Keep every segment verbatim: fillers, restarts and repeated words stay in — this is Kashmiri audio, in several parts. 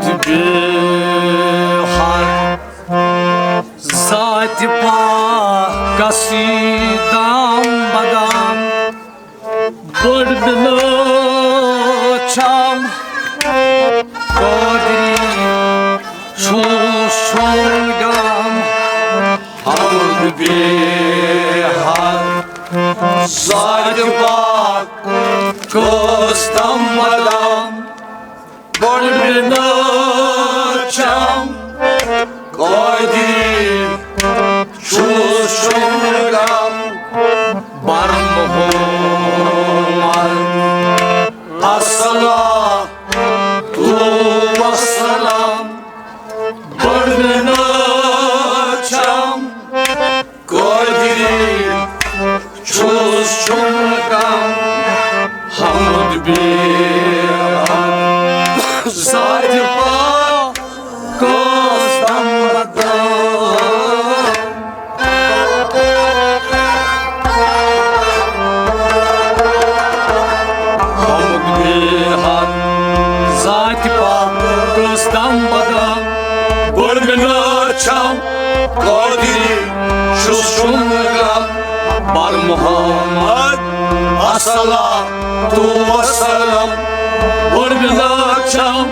بیہان ذاتِ پاکس دام بدام، بٔڑ مِنت چھم قٲدری چھُس چون غم۔ حمد بیہان ذاتِ پاکس دام بدام، بٔڑ مِنت چھم قٲدری چھُس چون غم۔ بر محمد الصلاۃ والسلام، بٔڑ مِنت چھم قٲدری چھُس چون غم۔ حمد بیہان ذاتِ پاکس دام بدام۔ حمد بیہان ذاتِ پاکس دام بدام، بٔڑ مِنت چھم قٲدری چھُس چون غم۔ بر محمد الصلاۃ والسلام، بٔڑ مِنت چھم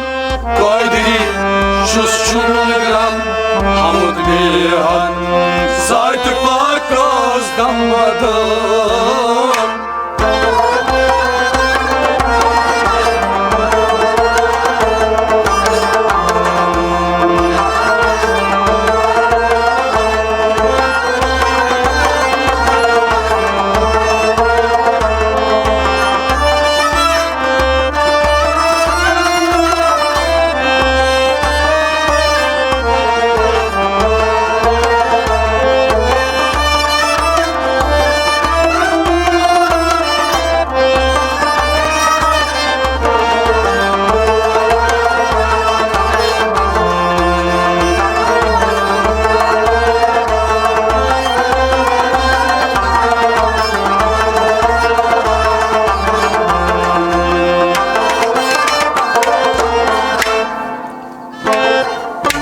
قٲدری چھُس چون غم۔ حمد بیہان ذاتِ پاکس دام بدام۔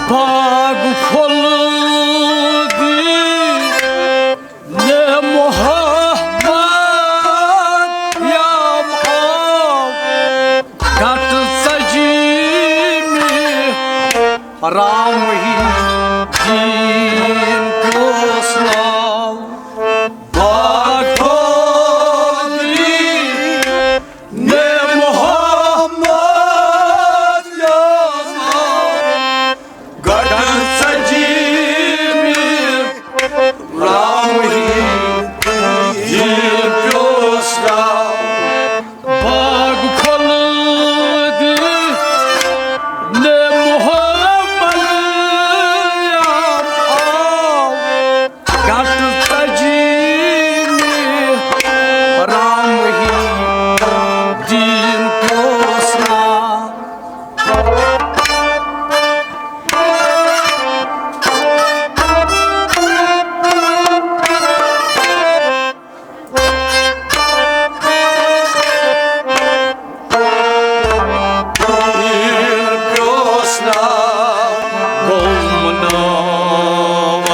باغ پھۄل دی نے محمد یام آو، گٹ ژجیمی رام ہی دین کس ناو۔ باغ پھۄل دی نے محمد یام آو، گٹ ژجیمی رام ہی دین کس ناو۔ باغ پھۄل دی نے محمد یام آو، گٹ ژجیمی رام ہی دین کس ناو۔ دین کس ناو گوٚو منور،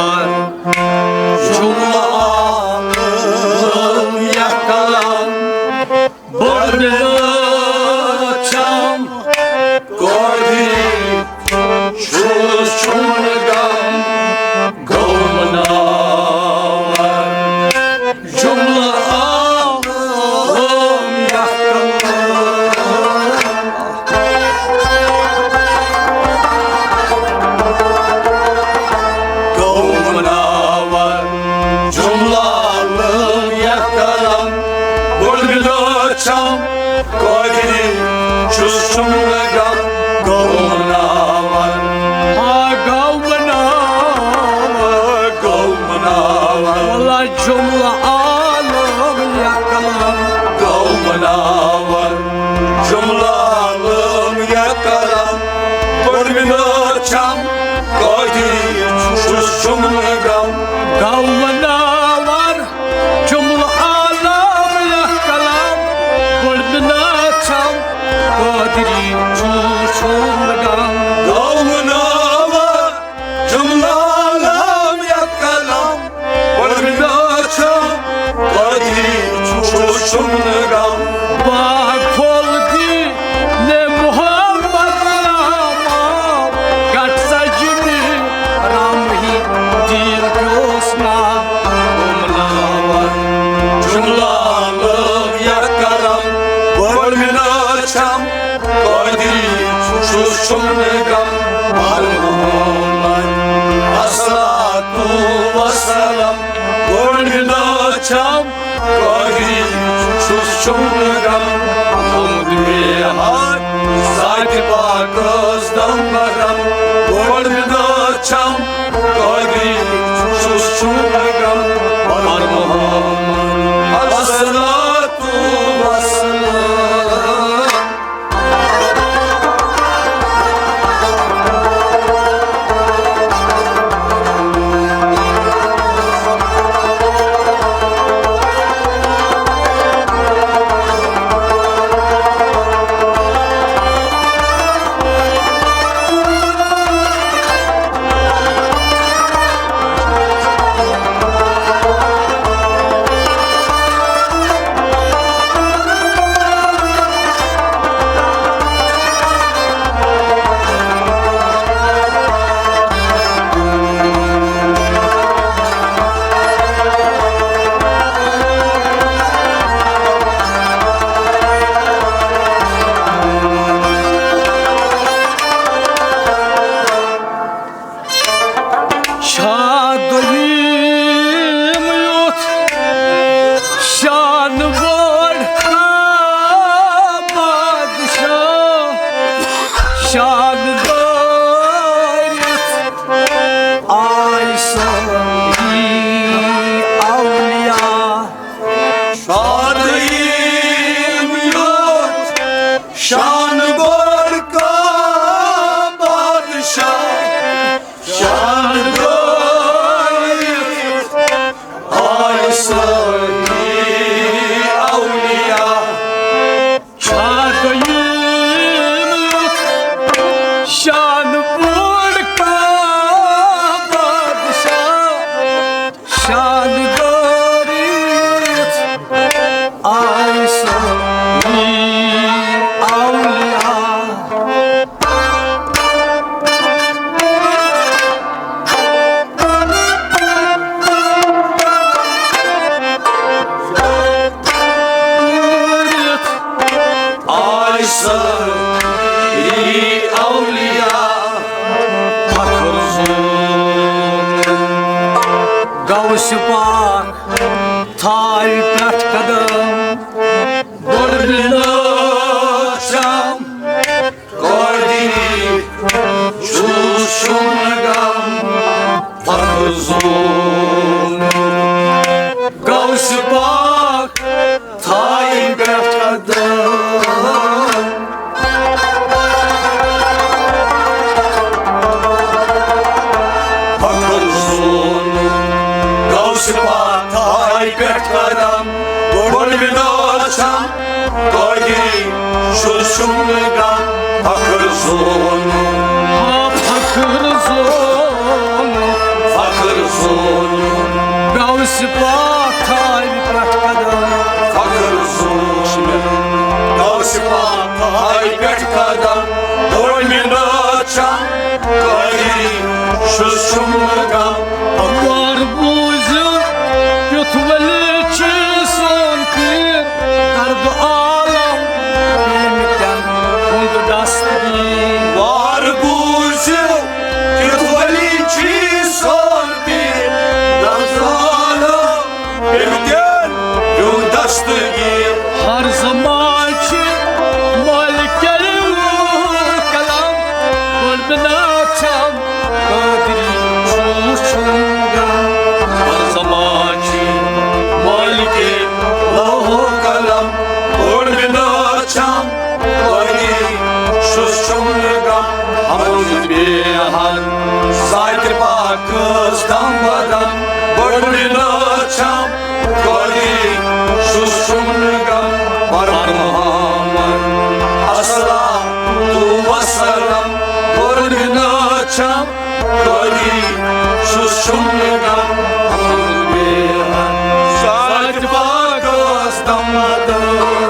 جملہ عالم یکلم۔ بٔڑ مِنت چھم قٲدری چھُس چون غم۔ گوٚو منور جملہ عالم یکلم۔ گوٚو منور جملہ عالم یکلم۔ بٔڑ مِنت چھم قٲدری چھُس چون غم۔ گوٚو منور، آ، گوٚو منور، گوٚو منور۔ واللہ جملہ عالم یکلم۔ گوٚو منور جملہ عالم یکلم۔ بٔڑ مِنت چھم قٲدری چھُس چون غم۔ گوٚو منور جملہ عالم یکلم۔ بٔڑ مِنت چھم قٲدری چھُس چون غم۔ غم۔ باغ پھول دی نے محمد نامہ، کٹ سجمی رام ہی دین پیوس نا۔ بمناون جملہ لوگ یا کرم، گۄڈٕ مِنت چھم قٲدری چھُس چھُم غم۔ محمد الصلاۃ والسلام، گۄڈٕ مِنت چھم قٲدری چھُس چھُم غم۔ محمد بے حد ذاتِ پاکس دم بدم، گۄڈٕ مِنت چھم قٲدری چھُس چھُم غم۔ محمد الصلاۃ والسلام۔ شاہ دوٚیِم یُتھ شان وول بادشاہ، شان دٲرِتھ آے سٲری اولیاء۔ شاہ دوٚیِم یُتھ شان وول بادشاہ، شان دٲرِتھ آے سٲری اولیاء۔ شاہ دوٚیِم یُتھ شان وول بادشاہ، شان دٲرِتھ آے سٲری اولیاء۔ آے سٲری اولیاء۔ فخر زون غوث پاک تھایہِ پٮ۪ٹھ قدم۔ گۄڈٕ مِنت چھم قٲدری چھُس چھُم غم۔ فخر زون غوث پاک تھایہِ پٮ۪ٹھ قدم۔ فخر زون غوث پاک تھایہِ پٮ۪ٹھ قدم۔ گۄڈٕ مِنت چھم قٲدری چھُس چھُم غم۔ فخر زون، آ، فخر زون، فخر زون غوث پاک تھایہِ پٮ۪ٹھ قدم۔ فخر زون غوث پاک تھایہِ پٮ۪ٹھ قدم۔ گۄڈٕ مِنت چھم قٲدری چھُس چھُم غم۔ وار بوٗزِو کیُتھ ولی چھُ سون پیٖر، درد عالم پیٚمٕتٮ۪ن ہُنٛد دستگیٖر۔ وار بوٗزِو کیُتھ ولی چھُ سون پیٖر، درد عالم پیٚمٕتٮ۪ن ہُنٛد دستگیٖر۔ ہر زمان چھِ مالکہِ لوہ قلم، گۄڈٕ مِنت چھم قٲدری چھُس چھُم غم۔ ہر زمان چھِ مالکہِ لوہ قلم، گۄڈٕ مِنت چھم قٲدری چھُس چھُم غم۔ حمد بے حد ذاتِ پاکس دم بدم، گۄڈٕ مِنت چھم قٲدری چھُس چھُم غم۔ بر محمد الصلاۃ والسلام، گۄڈٕ مِنت چھم قٲدری چھُس چھُم غم۔ حمد بے حد ذاتِ پاکس دم بدم۔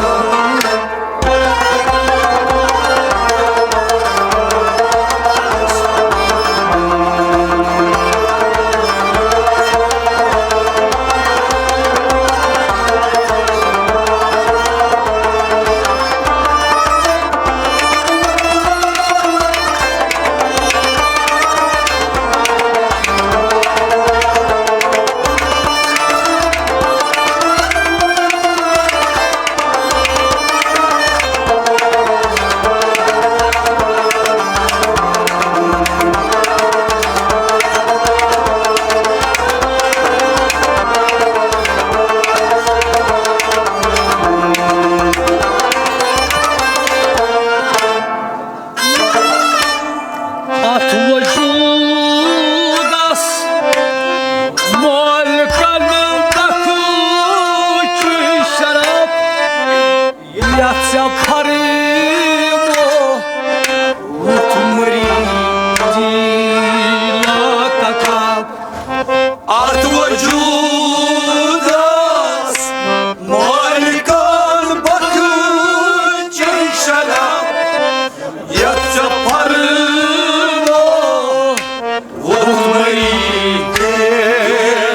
یتھ ژےٚ فرمووُتھ مریدی لاتکا۔ اتھ وجودس مالکن بخشے شرف، یتھ ژےٚ فرمووُتھ مریدی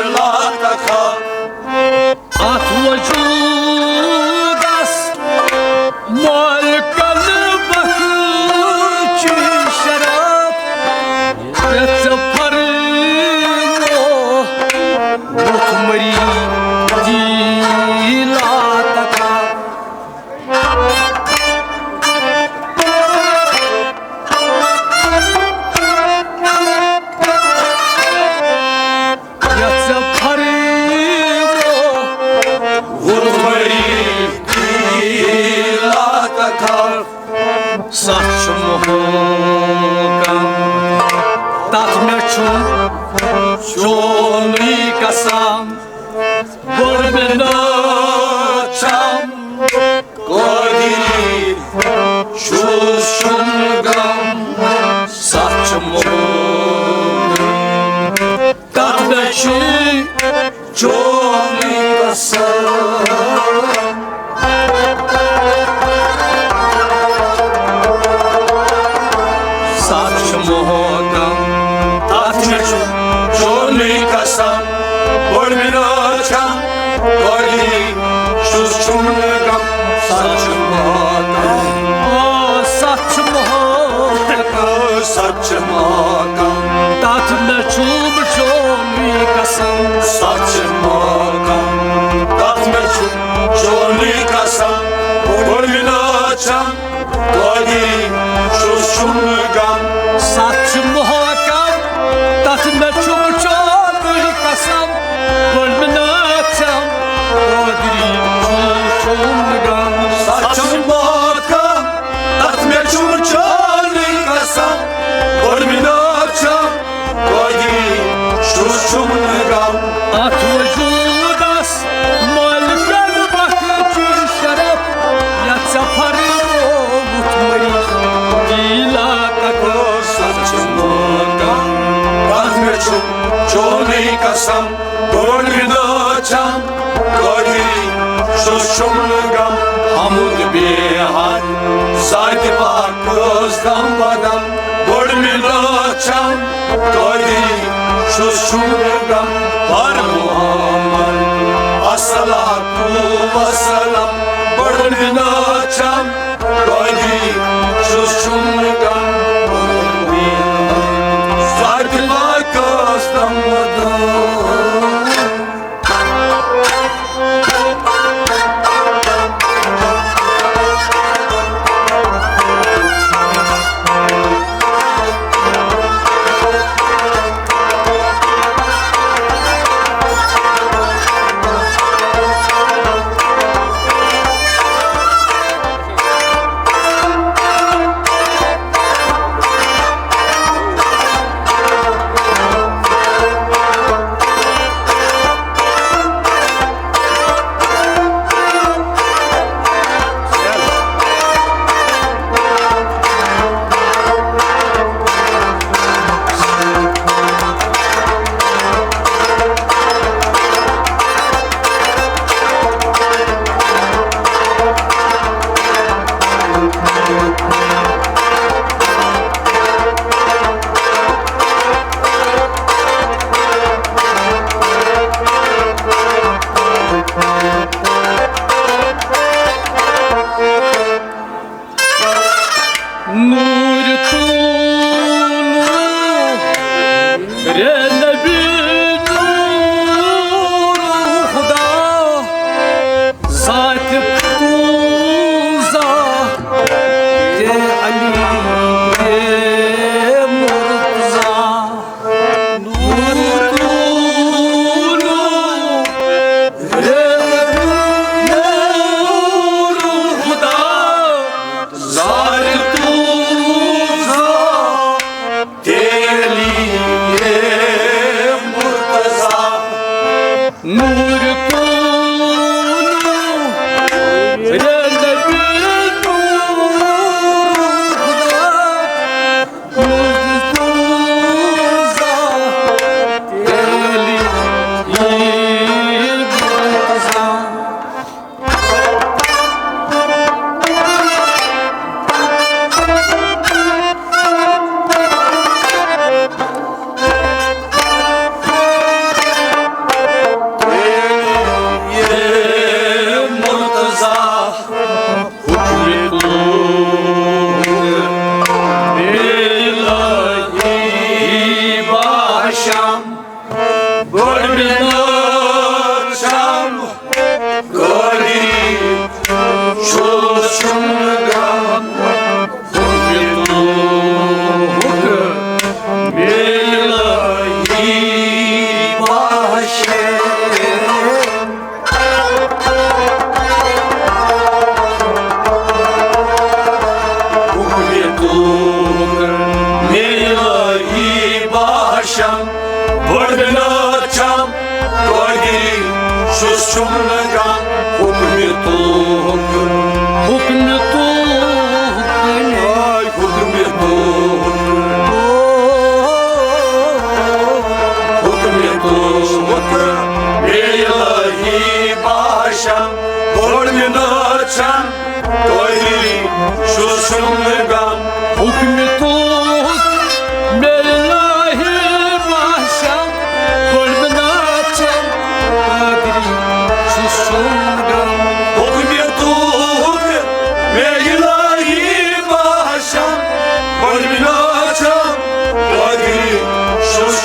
لاتکا۔ اتھ وجودس مالکن بخشے شرف، یتھ ژےٚ فرمووُتھ مریدی لاتکا۔ یتھ ژےٚ فرمووُتھ مریدی لاتکا۔ ستھ چھُ محکم، تتھ مےٚ چھُم چونُے قسم۔ بٔڑ مِنت چھم قٲدری، چھُس شُمگم۔ ستھ چھُ محکم، تتھ مےٚ چھُم چونُے قسم۔ ستھ چھُ محکم، تتھ مےٚ چھُم چونُے قسم۔ بٔڑ مِنت چھم قٲدری، چھُس شُمگم۔ ستھ چھُ محکم، آ، ستھ چھُ محکم۔ ستھ چھُ محکم، تتھ مےٚ چھُم چونُے قسم۔ ستھ چھُ محکم، تتھ مےٚ چھُم چونُے قسم۔ بٔڑ مِنت چھم قٲدری، چھُس شُمگم۔ ستھ چھُ محکم، تتھ مےٚ چھُم چونُے قسم۔ بٔڑ مِنت چھم قٲدری، چھُس شُمگم۔ ستھ چھُ محکم، تتھ مےٚ چھُم چونُے قسم۔ بٔڑ مِنت چھم قٲدری، چھُس شُمگم۔ اتھ وجودس مالکن بخشے شرف، یتھ ژےٚ فرمووُتھ مریدی لاتکا۔ ستھ چھُ محکم، تتھ مےٚ چھُم چونُے قسم۔ بٔڑ مِنت چھم قٲدری، چھُس شُمگم۔ حمد بے حد ذاتِ پاکس دم بدم۔ بٔڑ مِنت چھم قٲدری، چھُس شُمگم۔ بر محمد الصلاۃ والسلام۔ بٔڑ مِنت چھم قٲدری، چھُس شُمگم۔ ذاتِ پاکس دم بدم۔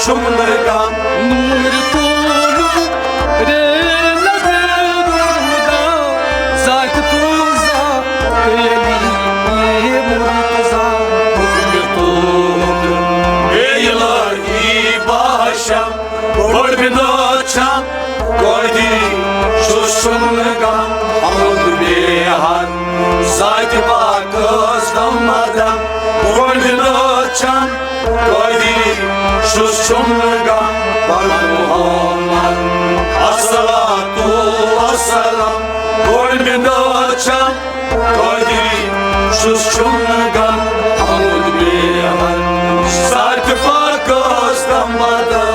شملگام۔ نور تولو رے نبی رودا، ذات تو ذات علی مرتضی۔ نور تولو اے الہی باشم، بڑ بنا چھم، قدی شملگام، حمد بیہن، ذات پاکس دم مدم، بڑ بنا چھم، قدی شملگام، بر محمد الصلاۃ والسلام۔ گوٚو مےٚ ناچھم، قدی شملگام، حمد بیہن، ذات پاکس دم مدم۔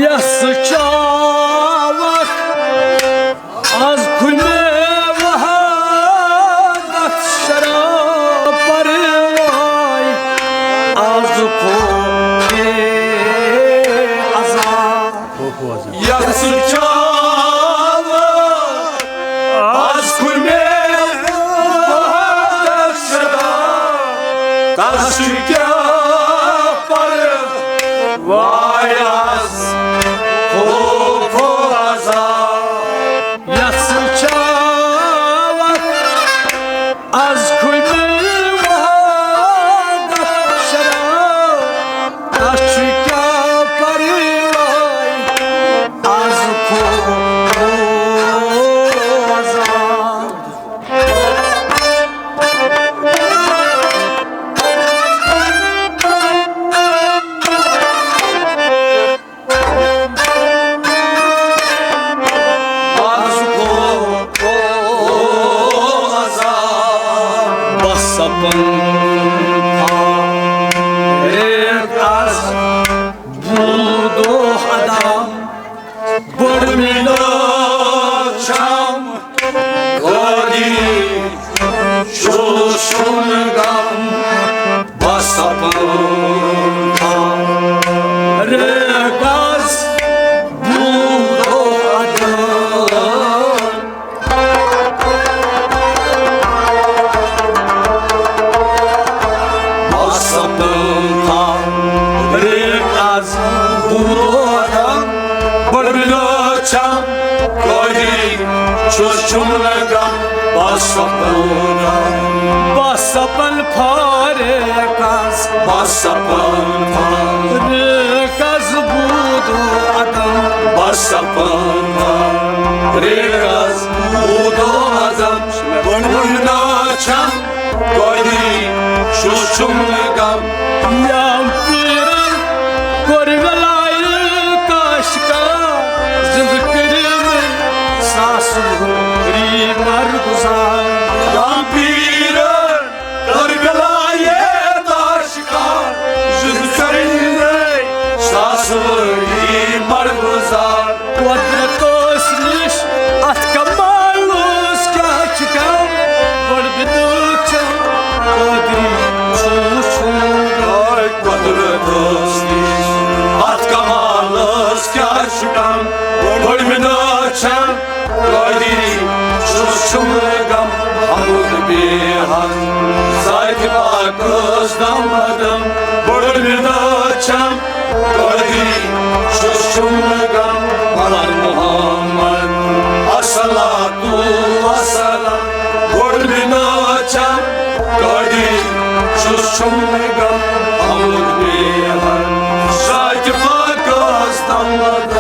یس چاوک از کھُلہِ وحدت شراب پرواے، از کھو بے عذاب۔ یس چاوک از کھُلہِ وحدت شراب، تس کیا پرواے از خوف و عذاب۔ یس چاوک از کھُلہِ وحدت شراب، تس کیا پرواے از خوف و عذاب۔ بس سپن تھا ریت از بودو ادا، بڑ ملا چھم قدی شملگام، بس سپن تھا ریت از بودو ادا۔ بس سپن تھا ریت از بودو ادا، بڑ ملا چھم قدی شملگام، بس سپن تھا، بس سپن فارغ از، بس سپن فارغ از بودو ادا۔ بس سپن فارغ از بودو ادا، بڑ ملا چھم قدی شملگام۔ یا پیرن کوٚر ولایت عاشقا، زندٕ کٔرِم ساس ؤری برگزار۔ یا پیرن کوٚر ولایت عاشقا، زندٕ کٔرِم ساس ؤری برگزار۔ قدرتس نِش اتھ کمالس کیٛاہ چھِ کم، بڑ بِدعت چھِ قٲدری چھُ وُچھُن۔ اے قدرتس نِش اتھ کمالس کیٛاہ چھِ کم، بڑ بِدعت چھِ قٲدری چھُ وُچھُن۔ غم حمد بیہن ذاتِ پاکس دم دم، بڑ بِدعت چھِ قدی شملگام، بر محمد الصلاۃ والسلام۔ بڑ بِدعت چھِ قدی شملگام، حمد بیہن ذاتِ پاکس دم دم۔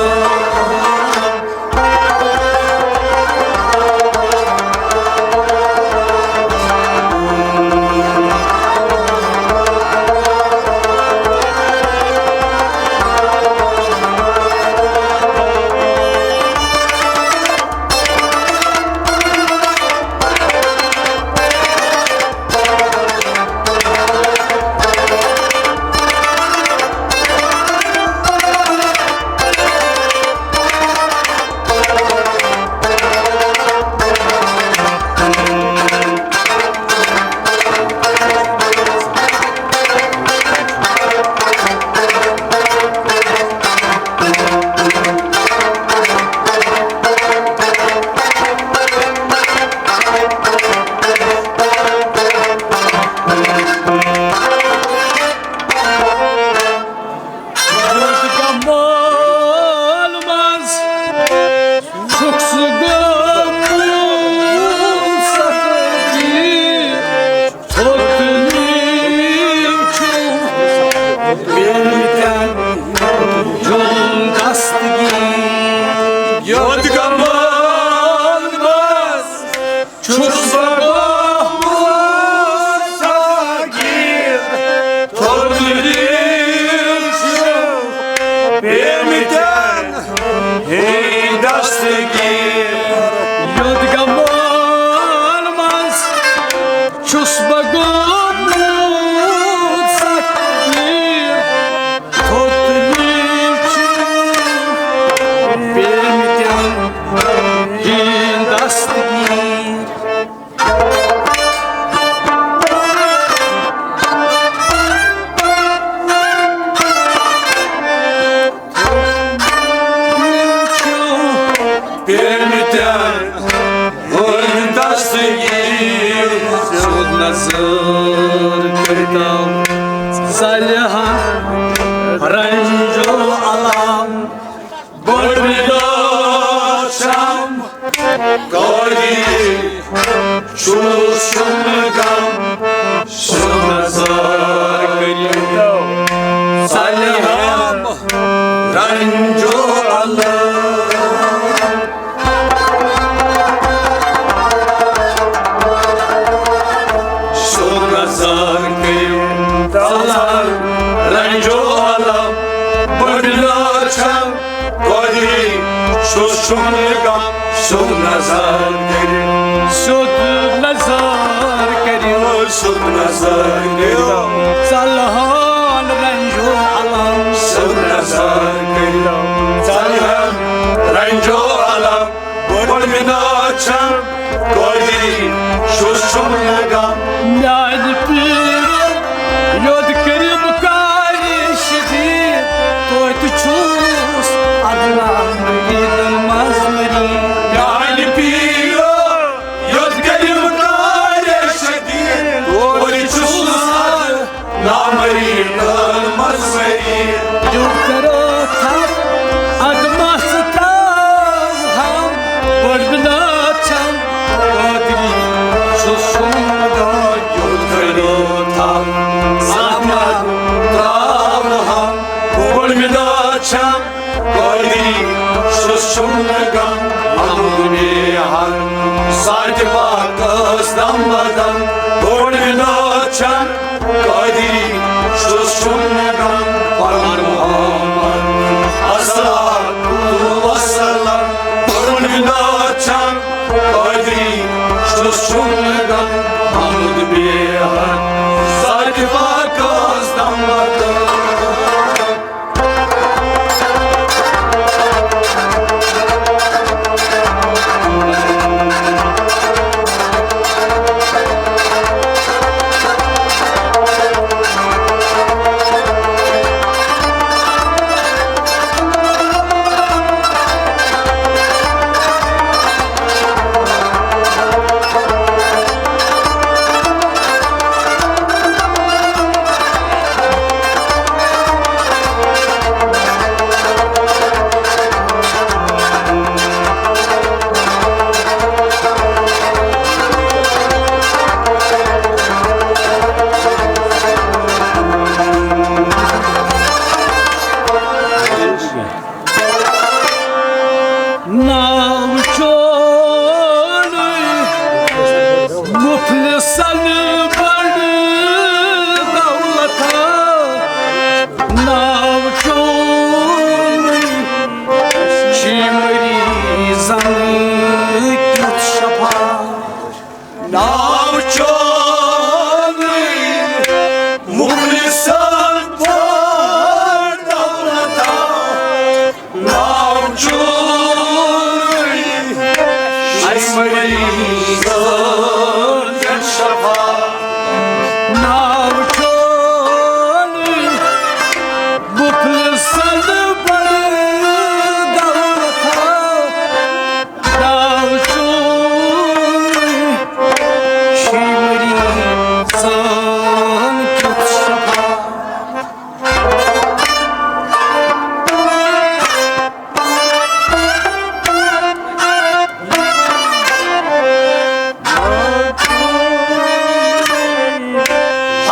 روٗد سخت تیٖر، تھوٚد تہٕ نیٖچوٗ پیٚمٕتٮ۪ن ہِنٛدۍ دستگیٖر۔ پیٚمٕتٮ۪ن ہُنٛد دستگیٖر۔ سیوٚد نظر کٔرۍتو ژَلہِ ہا رنجو علام۔ بٔڑ مِنت چھم قٲدی، چھُس چھُم غم۔ سیوٚد نظر کٔرِو ژَلہِ ہا رنجو علام۔ سیوٚد نظر کٔرِو ژَلہِ ہا رنجو علام۔ بٔڑ مِنت چھم قٲدی، چھُس چھُم غم۔ سیوٚد نظر کٔرِو، سیوٚد نظر کٔرِو، سیوٚد نظر کٔرِو ژَلہٕ ہا رنجو علام۔ سیوٚد نظر کٔرِو ژَلہٕ ہا رنجو علام۔ بٔڑ مِنت چھم قٲدی، چھُس چھُم غم۔ میانہِ پیٖرِ یوٚد کٔرِو کارِ شدیٖد، توتہِ چھُس ادنا مریٖدن منٛز مریٖد۔ میانہِ پیٖرِ یوٚد کٔرِو کارِ شدیٖد، توتہِ چھُس ادنا مریٖدن منٛز مریٖد۔ یوٚد کٔرِو تھپھ ادمس تراوہم، بٔڑ مِنت چھم قٲدی، چھُس چھُم غم۔ یوٚد کٔرِو تھپھ ادمس تراوہم، بٔڑ مِنت چھم قٲدی، چھُس چھُم غم۔ محمود بیہن ساتہِ پاکس دم بدم، بٔڑ مِنت چھم قٲدی، چھُس چھُم غم۔ پنُن محمد الصلاۃ والسلام، بٔڑ مِنت چھم قٲدی، چھُس چھُم غم۔ محمود بیہن ساتہِ پاکس دم بدم۔ ناو چونُے مُفلِسن بٔڑ دولت۔ ناو چونُے چھِ مریضن کیُتھ شفا۔ ناو چونُے مُفلِسن بٔڑ دولت۔ ناو چونُے چھِ مریضن کیُتھ شفا۔ ناو چونُے مُفلِسن بٔڑ دولت۔ ناو چونُے چھِ مریضن کیُتھ شفا۔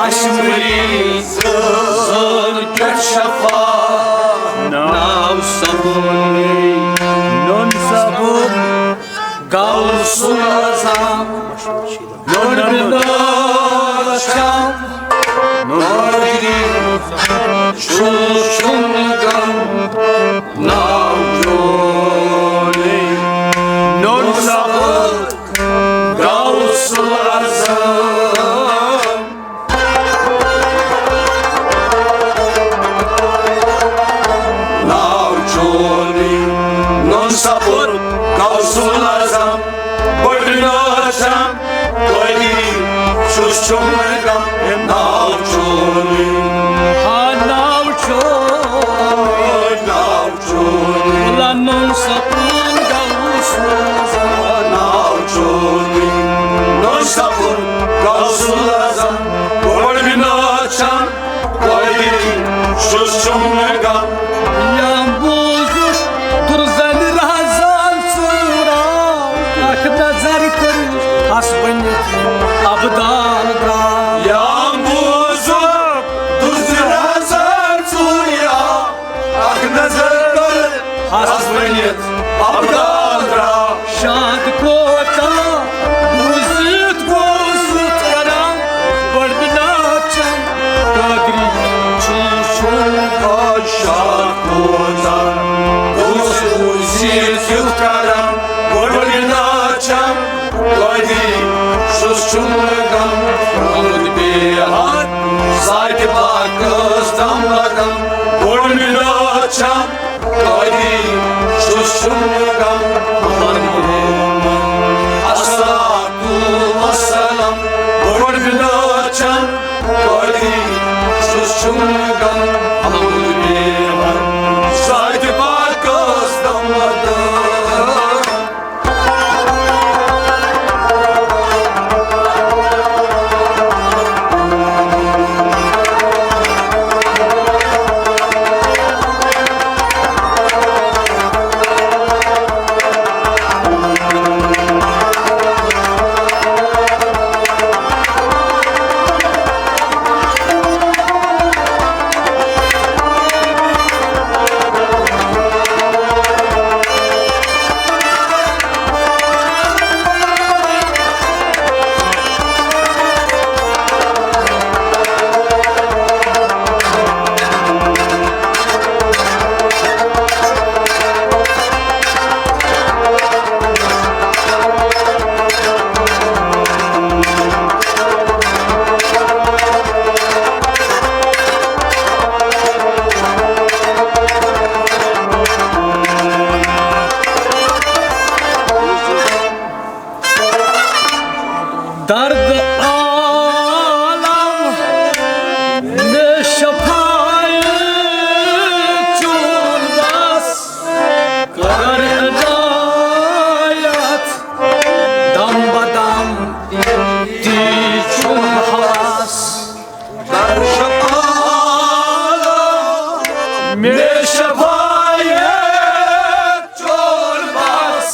اَسہِ مریضن کیُتھ شفا۔ ناو سَبُل، نوٚن سَبُل، غوث الاعظم۔ نوٚن بِنٛدَس چھَم نوٚن چھُم غم۔ ناو چونُے نوٚن سَبُل، غوث الاعظم۔ ؤنِتھ اَبدال درٛاو۔ شاد کوتاہ بوٗزِتھ گوٚو زُتھ کران، گۄڈٕ بِنا چم قٲدری چھُ شُن۔ آ، شاد کوتاہ بوٗزِتھ بوٗزِتھ یُتھ کران، گۄڈٕ بِنا چم قٲدی چھُس چھُم غم۔ محمد بے حد ذاتِ پاکس دم لگم، گۄڈٕ بِنا چم قٲدی چھُس چھُم غم۔ محمد الصلاۃ والسلام، گۄڈٕ بِنا چم قٲدی چھُس چھُم غم۔ محمد بے حد ذاتِ پاکس دم لگم۔ درد عالم مےٚ شفایت چون بس، کر عنایت دم بدم تی چون حواس۔ درد عالم مےٚ شفایت چون بس،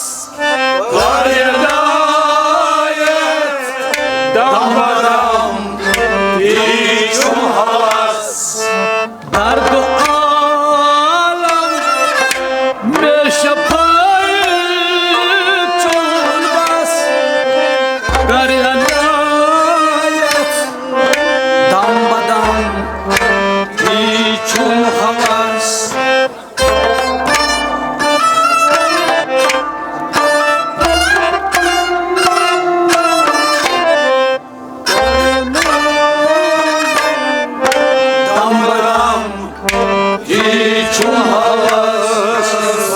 کر عنایت دم بدم تی چون حواس۔ درد عالم مےٚ شفایت چون بس، کر عنایت دم بدم تی چون حواس۔ دم بدم تی چون حواس۔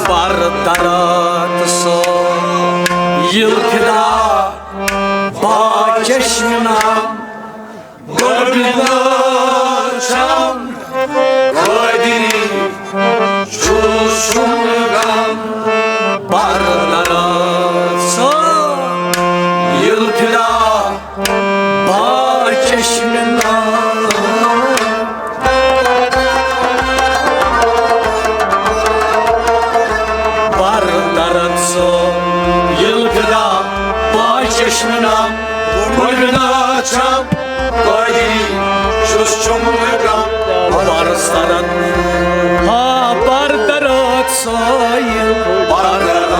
بر درد سو یل فدا با چشم نام۔ گۄڈٕ بِنا چم قٲدی چھُس چھُم غم۔ بر درد سو یل فدا با چشم نام۔ بر درد سو یل فدا با چشم نام۔ گۄڈٕ بِنا چم قٲدی چھُس چھُم غم۔ بر درد، ہا بر درد سو یل، بر درد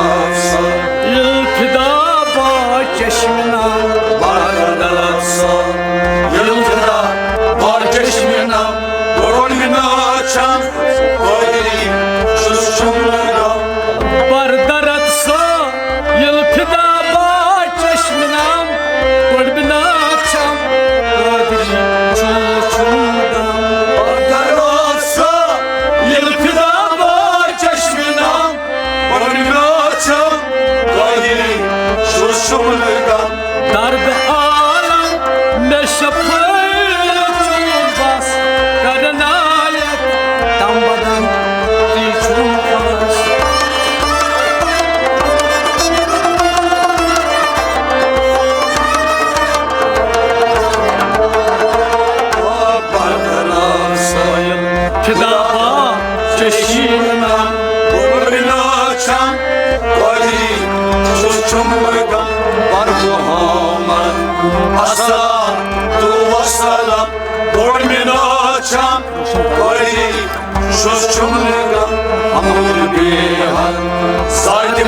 سو یل فدا با چشم نام۔ بر درد سو یل فدا با چشم نام۔ گۄڈٕ بِنا چم قٲدی چھُس چھُم غم۔ بر درد سو یل فدا با چشم نام۔ گۄڈٕ بِنا چم قٲدی چھُس چھُم غم۔ بر درد سو یل فدا با چشم نام۔ گۄڈٕ بِنا چم قٲدی چھُس چھُم غم۔ درد عالم مےٚ شفایت چون بس، کر عنایت دم بدم تی چون بس۔ فدا با چشم نام۔ گۄڈٕ بِنا چم قٲدی چھُس چھُم غم۔ بر محمد الصلاۃ والسلام۔ گۄڈٕ بِنا چم قٲدی چھُس چھُم غم۔ امر بیہن ساتہِ